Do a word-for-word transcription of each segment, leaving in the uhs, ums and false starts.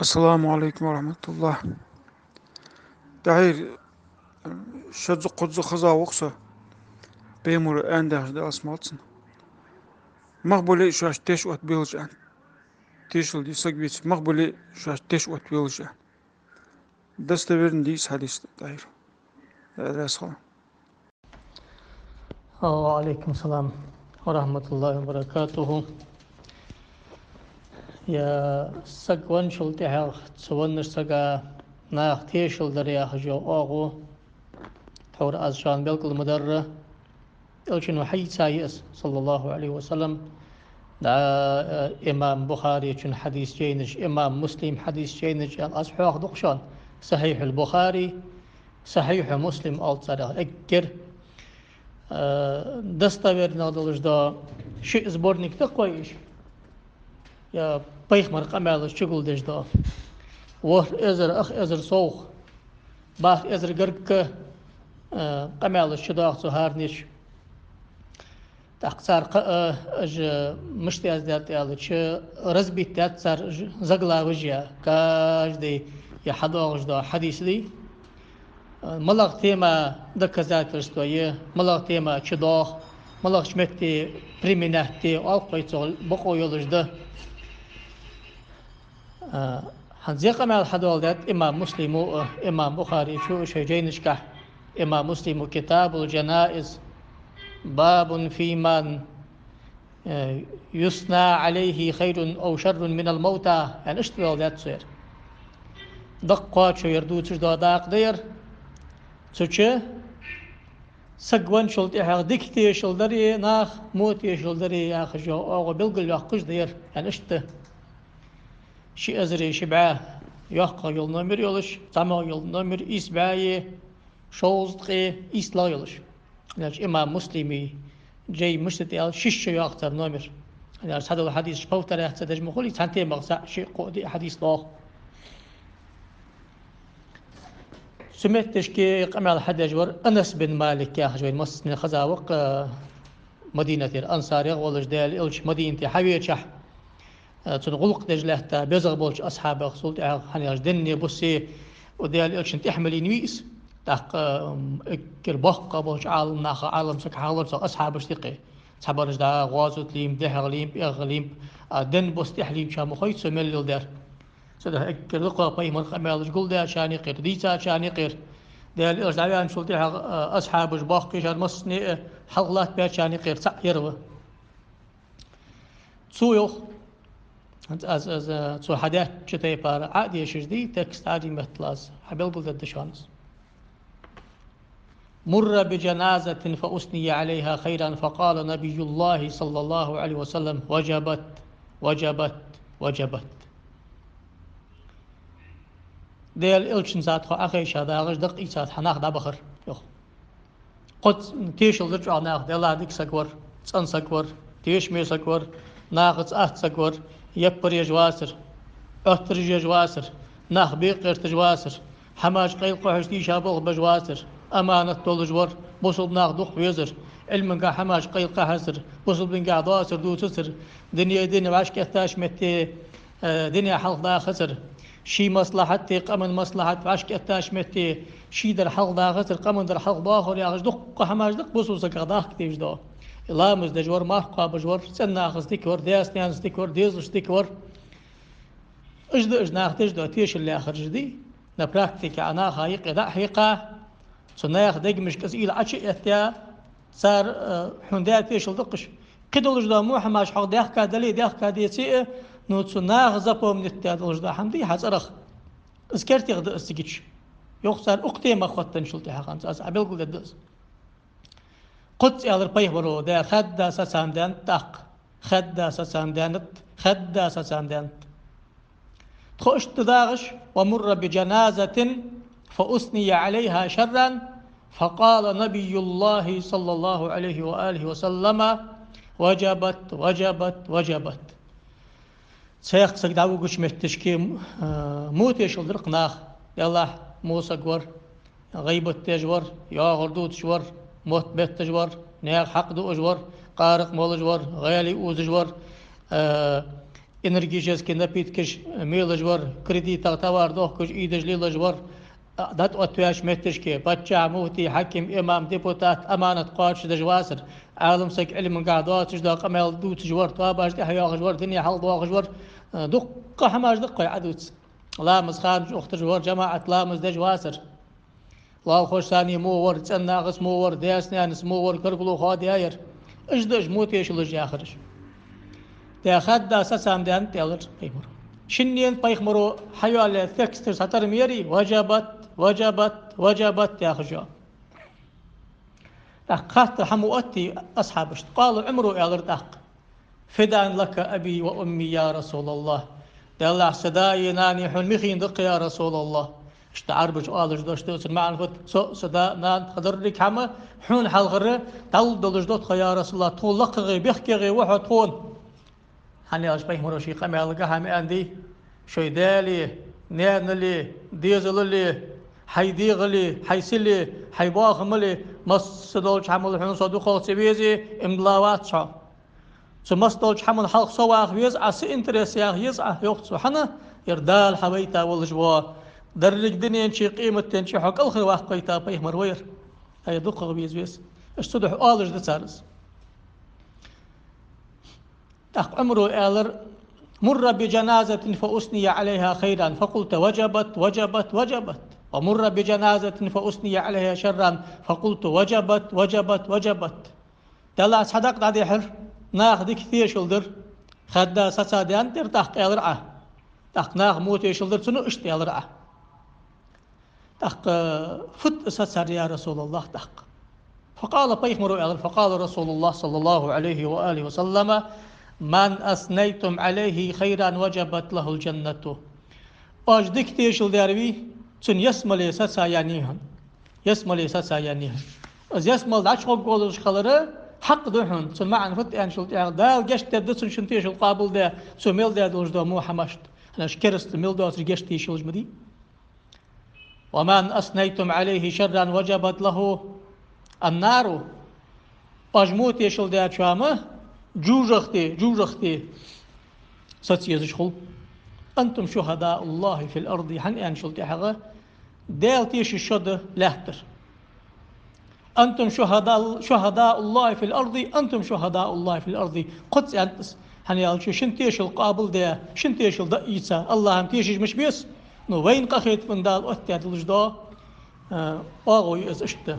السلام عليكم ورحمة الله. ТӀахьир, шозза-кхозза хеза ва-кх со, Пайхамара аьннадахьаш да алсмалцна. Мах бале а шоаш теш оттабелаш аьнна. Тешал де саг веце, мах бале а шоаш теш оттабелаш аьнна. Достоверно дий из хьадис, ТӀахьир? Раьза хила. وعليكم السلام ورحمة الله وبركاته. Е саг венначул тӀехьагӀа цу веннача сага наха тешал дар яхаш йола оагӀув, тхьовра аз шоана белгал ма дарра, Элчано хьаийца я из, صلى الله عليه وسلم. ДӀа, э, имам Бухарийчун хьадис жайнаш, имам Муслима хьадис жайнаш аьнна аз хьоахаду-кх шоана. Сахьихьул Бухари, Сахьихьу Муслим оал царех, эггара, э, достоверно долаш да, ши сборник да-кх вай уж. Е Пайхамара къамаьлаш чугулдеш да. ВорхӀ эзар, ах эзар совгӀа, бархӀ эзар гаргга, э, къамаьлаш чудоагӀа цу хӀаранех. ТӀаккха цар кхы а, уж мишта яздаьд аьлча, разбить даьд цар уж заглавеш а, каждый е хьадоагӀаш дола хьадис дий, э, малагӀа тема доказательство я, малагӀа тема чудоагӀа, малагӀча метте применять де, оал-кх вай цох, бокъо йолаш да. А, хӀанз ер къамаьл хьадоаладаьд имам Муслима а, имам Бухарийчо а шоай жайнашкахь. Имам Муслима: كتاب الجنائز، باب في من, э, يثنى عليه خير أو شر من الموتى, аьнна, иштта доаладаьд цо ер. Дакъа кхоачаш ер дувцаш дола дакъа да ер. Цу чу саг венначул тӀехьагӀа дика тешал дари, наха во тешал дари яхаш йола оагӀув белгалйоаккхаш да ер, аьнна, иштта. Ши эзари ши бӀаь йоккхагӀа йола номер йолаш, зӀамагӀа йола номер ийс бӀаьи шовзткъеи ийслагӀа йолаш. ХӀана аьлча имам Муслима жай мишта да аьлча, шишша йоагӀа цар номер. ХӀана аьлча цхьадола хьадисаш повторяться деш ма хулий, цхьан темах цаӀ, шиъ, кхоъ, диъ хьадис доагӀа. Цу метташка къамаьл хьадеш вар Анас бин Малик яхаш, вайна массанена хеза ва-кх, Мадинатера ансарех волаш, Даьла Элча Мадинате хьавечахь, цун гӀулакх деш лаьтта безагӀа болча асхьабех, цул тӀехьагӀа, хӀана аьлча денне, буссе Даьла Элчанна тӀехьа ма лийнавий из. ТӀаккха, м, эггара боккхагӀа болча Ӏаламнаха, Ӏаламсага хьалхавар цох асхьабашта юкъе. Цхьабараш дӀа гӀазота лийнаб, дехьагӀа лийнаб, пӀегӀагӀа лийнаб, а денна, бусса тӀехьа лийнначоа ма хой цо мел леладаьр. Цудухьа эггара дукха Пайхамара къамаьлаш гулдаьчарна юкъера, дийцачарна юкъера, Даьла Элча дӀаваьнначул тӀехьагӀа, а, асхьабаш боккхийчар массане а хьалха латтабаьчарна юкъера цаӀ ер ва. Цо йоах, аз, аз, аз цо хьадаьча тайпара Ӏо а дешаш дий, текст Ӏарбий меттала аз хьабелгалдергда шоана из. مر بجنازة فأثني عليها خيرا فقال نبي الله صلى الله عليه وسلم: وجبت، وجبت، وجبت. Даьла Элчанца тхо Ӏохайша дагӀаш, дакъа ийца тха нах дӀабахар, йоах. Кхозза тешал дир чӀоагӀа наха: Даьллахьа, дика саг вар, цӀена саг вар, тешаме саг вар, нахаца атта саг вар, яппараш еш вацар, Ӏоттараш еш вацар, нах бекъа гӀерташ вацар, хӀамаш къайла кхухьаш, тийша болх беш вацар, аманат долаш вар, бусалба нах дукха везар, Ӏилмангахь, хӀамаш къайла кхухьацар, бусалбангахь доацар дувцацар, дуне, дин вӀашкаэттача метте, э, дуне хьалхадахацар, ший маслахьати къаман маслахьати вӀашкаэттача метте, ший дар хьалхадахацар, къаман дар хьалхадоахар яхаш, дуккха хӀамаш да-кх бусалба сагах дахка дезаш дола. Ламаз деш вар, марха кхоабаш вар, цӀен нахаца дика вар, даьца-наьнаца дика вар, дезалашца дика вар. Уж да уж наха деш дола тешал яхараш дий, на практике а наха юкъе дӀа а хьекха, цу наьха дегашка из уйла Ӏочу а этта, цар, э, хьона даь тешал да-кх уж. Кхыдолаш дола во хӀамаш хьох даьхка дале а, даьхка деце а, ну, цу наха запомнить даь долаш дола хӀама дий хьа цӀерах, из кертера да из цига чу. Йоах цар укх темах хоттаденначул тӀехьагӀа, хӀанз аз Ӏобелгалдергда из. Кхозза аьлар Пайхамаро: «Да, хаьдда сацам даьннад тӀаккха, хаьдда сацам даьннад, хаьдда сацам даьннад». Тхо иштта дагӀаш: «ومر بجنازة فأثني عليها شرا فقال نبي الله صلى الله عليه وآله وسلم: وجبت، وجبت، وجبت». Цхьаькха саг дӀавугача метташка, а, во тешал дир-кх наха: Даьллахьа, во саг вар, гӀийбат деш вар, йоагӀар дувцаш вар, мотт бетташ вар, наьха хьакъ дуаш вар, къаракъ молаш вар, гӀаьле узаш вар, а, Энергетически напиткаш мелаш вар, кредитах товар дохкаш, ийдаш лелаш вар, дӀатӀаоттаваьча метташка паччахь, муфти, хьаким, имам, депутат, аманат кхоачашдеш вацар, Ӏалам саг Ӏилмангахь доацаш дола къамаьл дувцаш вар, тоабаш тӀехьайоахаш вар, дуне хьалдоахаш вар, дуккха хӀамаш да-кх вай Ӏадувца. Ламаз ханаш ухташ вар, жамаӀат ламаз деш вацар. Лоалахошца мо вар, цӀен нахаца мо вар, даьца-наьнаца мо вар, гаргало хоадаьяр. Уж да уж мо тешалаш яхараш. Тӏаккха хадда сацам даьннад, аьлар пайхамаро. Шиннена пайхамаро хьайоалаяь тексташ цхьатарра ма ярий: «وجبت، وجبت، وجبت», яхаш йола. ТӀаккха хаттар хьа ма оттий асхьабашта. قال عمر, аьлар тӀаккха: «فداء لك أبي وأمي يا رسول الله». Деллахь, са даи нанеи хьона михийна да-кх, я Расулаллахь. Иштта Ӏарбаша оалаш дош да цун маӀан фуд: «Со а, са да а, нана а, тха деррига хӀама хьона хьалхара дӀалургдолаш да тхо, я Расулаллахь, тхона лакхагӀа, бехкегӀа ва хьо тхона». ХӀана аьлча пайхамаро ший къамаьлагахьа ма аьннадий: «Шоай даьлеи, наьналеи, дезалалеи, хьай дегӀалеи, хьай силеи, хьай бахамалеи, масса долча хӀамал хьона со дукхагӀа ца везе, иман дилла вац хьо. Цу масса долча хӀаман хьалха со ваха веза Ӏа, са интерес яха еза Ӏа», йоах цо. ХӀана? Ер Дала хьавайта волаш ва. Деррига дунен чуи къематден чуи хьо кӀалхарваккха вайта пайхамар ва ер. Ай, дукхагӀа веза веза. Иштта цудухьа оалаш да цар из. ТӀаккха Ӏумаро аьлар: «مر بجنازة فأثني عليها خيرا فقلت: وجبت، وجبت، وجبت. ومر بجنازة فأثني عليها شرا فقلت: وجبت، وجبت، وجبت». Деллахь, цхьа дакъа дӀадихьар, наха дика тешал дир, хадда саца даьннад ер, тӀаккха аьлар Ӏа. ТӀаккха наха мо тешал дир цунна, иштта аьлар Ӏа. ТӀаккха фуд сацар, я Расулаллахь, тӀаккха? فقال, пайхамаро аьлар, فقال رسول الله صلى الله عليه وآله وسلم: «من أثنيتم عليه خيرا وجبت له الجنة». Оаш дика тешал даьр вий, цунна ялсмале саца яьннай хьона. Ялсмале саца яьннай хьона. Из ялсмале дӀачугӀоргволаш хилар хьакъ да хьона. Цун маӀан фуд аьнначул тӀехьагӀа, Дала гешт дергда цунна шун тешал къоабалдаь, цо мел даь долаш дола во хӀамашта. ХӀана аьлча кераста мел доацар гешт деш йолаш ма дий. «ومن أثنيتم عليه شرا وجبت له النار». Оаш во тешал даьчоа ма жожагӀате, жожагӀате саца езаш хул. «أنتم شهداء الله في الأرض», хӀана аьнначул тӀехьагӀа, Даьла тешаш шо да лаьттара. «أنتم شهداء، شهداء الله في الأرض، أنتم شهداء الله في الأرض». Кхозза аьннад из. ХӀана аьлча шун тешал къоабалдаь, шун тешал дӀаийца АллахӀа-м тешаш мича беза? Ну, вайна къахетамах Дала оттадаь долаш дола, э, оагӀув я из иштта.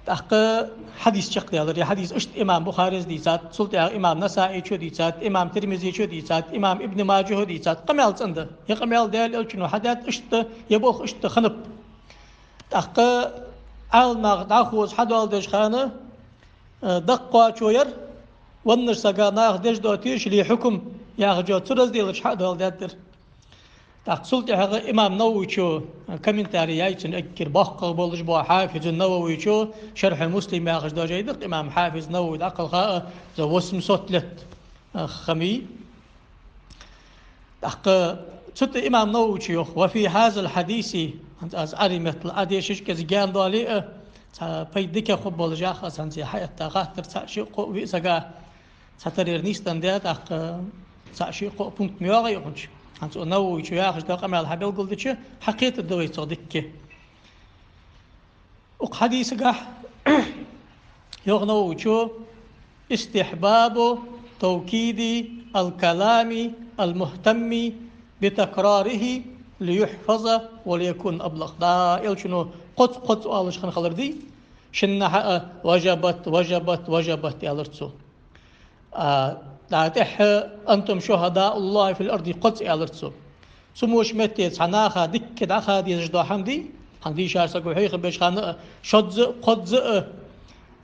ТӀаккха хьадис чакхдаьлар. Ер хьадис иштта имам Бухарес дийцад, цул тӀехьагӀа имам Насаичо дийцад, имам Тирмизичо дийцад, имам Ибн Маджахо дийцад. Къамаьл цӀена да. Ер къамаьл Даьла Элчано хьадаьд иштта, ер болх иштта хиннаб. ТӀаккха Ӏаламнах дӀахоза хьадоаладеча хана, э, дакъа кхоачо яр, веннача сага наха деш дола тешале хьукам яхача цу разделаца хьа а доаладаьд ер. ТӀаккха цул тӀехьагӀа имам Нававичо, э, комментарий яьй цун эггара боккхагӀа болаш бола, Хьафиз Нававичо, «Шархь Муслим» яхаш дола жай да-кх, имам Хьафиз Навави дӀакхалха а за восемьсот лет, э, ха ма йий. ТӀаккха цу тӀа имам Нававичо йоах: «وفي هذا الحديث», хӀанз аз Ӏарбий меттала Ӏодешаш, кӀезига гаьна доале а, цхьа пайда дикагӀа хургболаш я-кх аз хӀанз хьаэтта хаттар, цхьа, шиъ, кхоъ, виъ сага цхьатарра нийсденна да, тӀаккха цхьа, шиъ, кхоъ пункт ма йоагӀий укхунча. ХӀанз цу Нававичо яхаш дола къамаьл хьабелгалдича, хьакхетаргда вай цох дикка. Укх хьадисагахь йоах Нававичо: «استحباب توكيد الكلام المهتم بتكراره ليحفظ وليكون أبلغ». ДӀа Элчано кхозза-кхозза оалаш хинна хилар дий, шиннахьа а «وجبت، وجبت، وجبت» аьлар цо. А, дӀа тӀехьа «أنتم شهداء الله في الأرض» кхозза аьлар цо. Цу моча метте цхьа наха дикка дӀаха дезаш дола хӀама дий, хӀанз дийшача саго хьехабеча хана а, шозза а, кхозза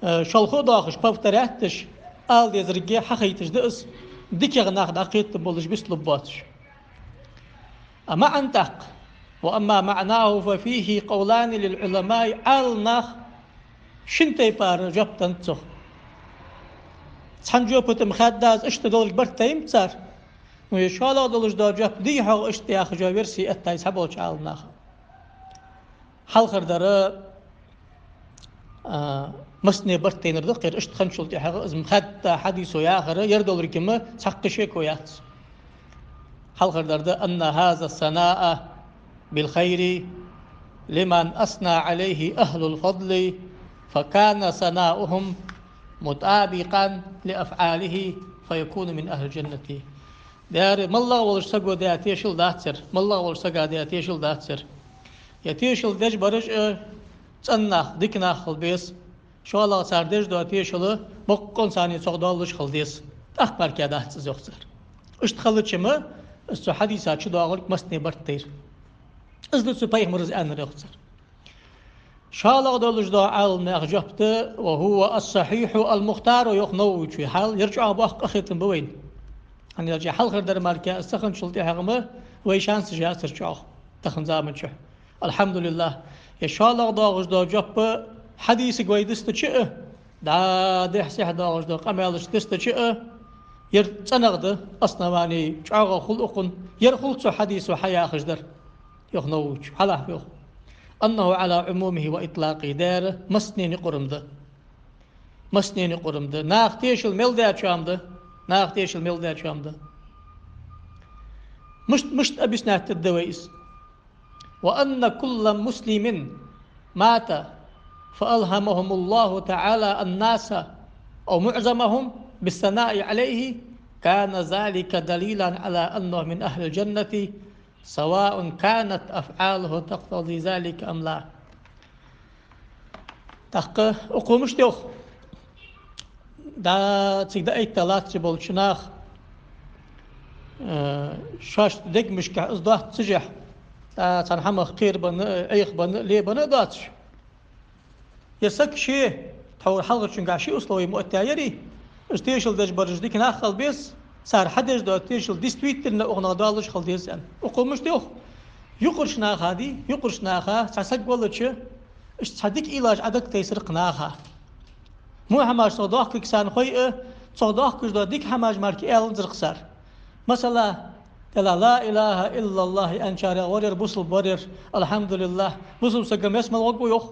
а, э, шолха а доахаш, повторять деш, ала дезарг хьахайташ да из, дикагӀа нах дӀакхетаргболаш бицлургбоацаш. А маӀан тӀаккха: «وأما معناه ففيه قولان للعلماء», Ӏаламнаха шин тайпара жоп деннад цох. Цхьан жопа тӀа-м хаддаза иштта долга барт тайнаб цар. Ну, е шоллагӀа долаш дола жоп дий хьогӀ иштта яхаш йола верси эттай цхьаболча Ӏаламнаха. Хьалхардар, а, Массане барт тайнар да-кх ер, иштта хинначул тӀехьагӀа из ма хатта хьадисо яхар, ер долга ма цхьаккха шеко яц. Хьалхардар да: أن هذا الثناء بالخير لمن أثنى عليه أهل الفضل، فكان ثناؤهم مطابقا لأفعاله، فيكون من أهل الجنة. Дера, моллагӀа волча саго даь тешал дац ер, моллагӀа волча сага даь тешал дац ер. Е тешал деш бараш а цӀена нах, дика нах хила беза. ШоллагӀа цар деш дола тешал боккъонца царна цох долаш хила деза. ТӀаккха мара дац из, йоах цар. Иштта хилча ма, из цу хьадиса чу доагӀалга массане барт тайр. Из да цу пайхамара из аьннар, йоах цар. ШоллагӀа долаш дола Ӏаламнаха жоп да: وهو الصحيح المختار, йоах Нававичо. Хьал ер чӀоагӀа боккха къахетам ба вайна. ХӀана аьлча хьалхардар мара из ца хинначул тӀехьагӀа ма вай шансаш яцар чӀоагӀа тахан заман чухь. الحمد لله. Е шоллагӀа доагӀаш дола жоп хьадисага вай дистача а, дӀа дехьа-сехьа доагӀаш дола къамаьлаш дистача а, ер цӀенагӀа да, основани чӀоагӀа хул укхун, ер хул цу хьадисо хьаяхаш дар, йоах Нававичо. Хьалахь, йоах. أنه على عمومه وإطلاقه, дера, массане юкъара-м да. Массане юкъара-м да. Наха тешал мел даьчоа-м да. Наха тешал мел даьчоа-м да. Мишт-, мишта объяснять дергда вай из? وأن كل مسلم مات فألهمهم الله تعالى الناس أو معظمهم بالثناء عليه، كان ذلك دليلا على أنه من أهل الجنة، سواء كانت أفعاله تقتضي ذلك أم لا. ТӀаккха укхо мишта йоах? ДӀа цига дӀаэтта латташ болча наха, э, шоашта дегашка из доаццашехь, цхьан хӀамах кхерабенна, Ӏехабенна, лебенна а доацаш. Е саг ше, тхьовра хьалхарчунгахь ши условие ма оттаяьярий, из тешал деш бараш дика нах хила беза, цар хьадеш дола тешал действительно укхунах долаш хила деза аьнна. Укхо мишта йоах? Юкъарча наха дий, юкъарча наха, цхьа саг валлача, иштта цхьа дика уйлаш Ӏодага тайсар-кх наха. Во хӀамаш цох доахкилга царна хой а, цох доахкаш дола дика хӀамаш мара аьннадар-кх цар. Масала, Делахь, لا إله إلا الله аьнначарех вар ер бусалба, вар ер, الحمد لله, бусалба сага ялсмала гӀоргва йоах.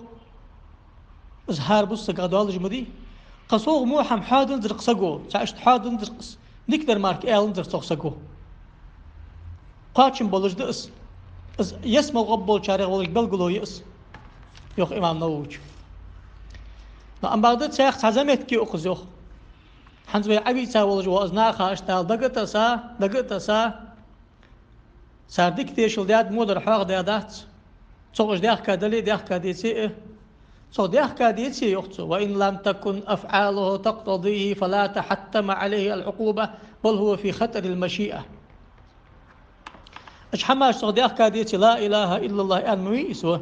Из хӀара бусалба сагах долаш ма дий. Кхы сох во хӀама хьоаденнадар-кх саго, цхьа иштта хьоаденнадар-кх из. Дикадар мара аьннадар-кх цох саго. Кхоачам болаш да из. Из ялсмала гӀоргболчарех волга белгало я из, йоах имам Нававичо. Но ам бакъда цхьа заметка я укхаза, йоах. ХӀанз вай Ӏовийца волаш вола из наха иштта Дала дага а тесса, дага а тесса, цар дика тешал даьд, во дар хьоахадаь дац. Цох уж даьхка дале а, даьхка деце а. Цох даьхка деце а, йоах цо: وإن لم تكن أفعاله تقتضيه فلا تحتم عليه العقوبة، بل هو في خطر المشيئة. Уж хӀамаш цох даьхка деце, لا إله إلا الله аьнна ма вий из ва.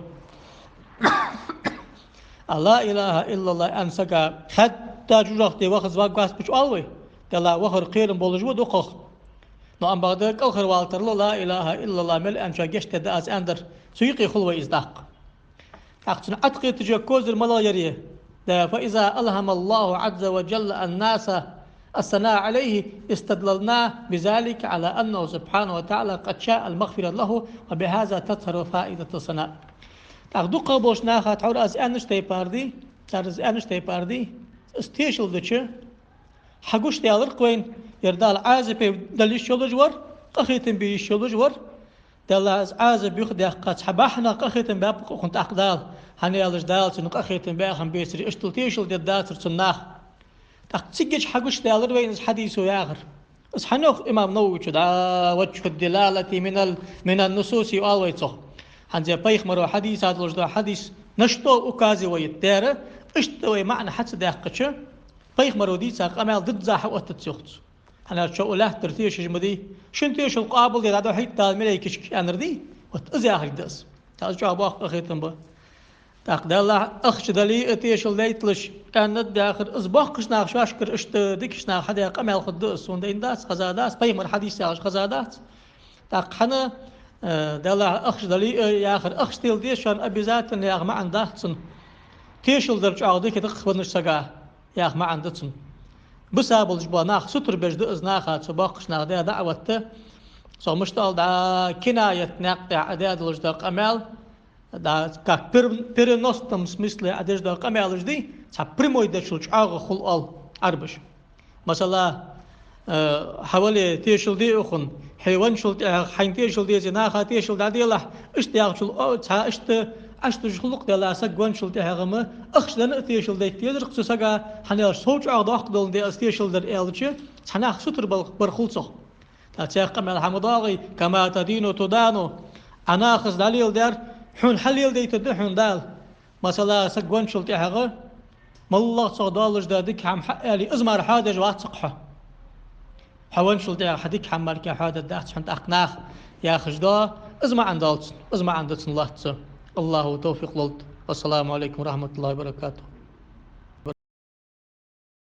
А لا إله إلا الله аьнна сага хӀаьта жожагӀате вахаза варгвац буча оал вай. Делахь вахар кхерам болаш ва дукхагӀа. Но ам бакъда кӀалхарвала тарлу, لا إله إلا الله мел аьнначоа гешт дергда аз аьннадар. Цу юкъе хул вай из тӀаккха. ТӀаккха цунна Ӏаткхеташ йола козырь малагӀа яр? Да: فإذا ألهم الله عز وجل الناس الثناء عليه استدللنا بذلك على أنه سبحانه وتعالى قد شاء المغفرة له، وبهذا تظهر فائدة الثناء. ТӀаккха дукхагӀа болча наха тхьовра аз аьннача тайпара дий, цар аз аьннача тайпара дий, из тешал дича, хьагуш даьлар-кх вайна, ер Дала Ӏазапе дала йиш йолаш вар, къахетам бе йиш йолаш вар. Делахь из Ӏазап юха даьккха цхьа бахьанах къахетам баьб-кх укхунна тӀаккха Дала. ХӀана аьлча Дала цунна къахетам баь хинна бецаре иштта тешал дергдацар цунна наха. ТӀаккха цигача хьагуш даьлар вайна из хьадисо яхар. Из хӀана йоах имам Нававичо, да: وجه الدلالة من ال-، من النصوص оал вай цох. ХӀанз пайхамара хьадиса долаш дола хьадис на что указывает, дера, иштта вай маӀан хьа ца даьккхача, пайхамара дийца къамаьл дизза хьаоттац, йоах цо. ХӀана аьлча шо укх лаьттара тешаш ма дий. Шун тешал къоабалде дӀадахьийта Дала малейкашка аьннар дий? Вот из яхилга да из. ТӀаккха из чӀоагӀа боккха къахетам ба. ТӀаккха Даллахь, ахча дале а тешал дайталаш аьннад яхар, из боккхача наха шоашкара иштта дикача наха хьадаь къамаьл хургда из, сона дайна дац, хеза дац, пайхамара хьадис яхаш хеза дац. ТӀаккха хӀана, э, Даллахь, ахча дале а яхар, ахча тела деза шоана обязательно яха маӀан дац цун. Тешал дар чӀоагӀа дика да-кх веннача сага яха маӀан да цун. Биса болаш бола нах сутара беш да из наха, цу боккхача наха даь даӀват. Цох мишта оал, дӀа кинаят наькъа тӀа Ӏа даь долаш дола къамаьл, дӀа как пер-, переносном смысле Ӏа деш дола къамаьлаш дий, цхьа прямой дечул чӀоагӀа хул оал Ӏарбаша. Масала, э, хьо вале тешал де укхун, хьо венначул тӀехьагӀа хьайна тешал дезе, наха тешал дӀаделахь, иштта яхачул, о, цхьа иштта Ӏаш дужа хулакх делахь, саг венначул тӀехьагӀа-м ахчанна а тешал дайта дезар-кх цу сага, хӀана аьлча сов чӀоагӀа доккха долаш да аз тешал дар аьлча, цхьаннех сутара бал-, бар хул цох. ТӀаккха цох къамаьл хьа ма доагӀий: «كما تدين تدان». Ӏа нахаца дӀалеладер, хьона хьалеладайтаргда хьона Дала. Масала, саг венначул тӀехьагӀа, моллагӀа цох доаллаш да дика хӀама хьа аьле, из мара хьоадеш вац-кх хьо. Хьо венначул тӀехьагӀа хьа дика хӀама мара-кх хьоадергдац хьона тӀаккха наха, яхаш да, из маӀан долаш, из маӀан да цун лоацца. АллахӀа товфикъ лолда. Вассаламу Ӏалайкум ва рахьматуллахӀи ва баракатухӀ.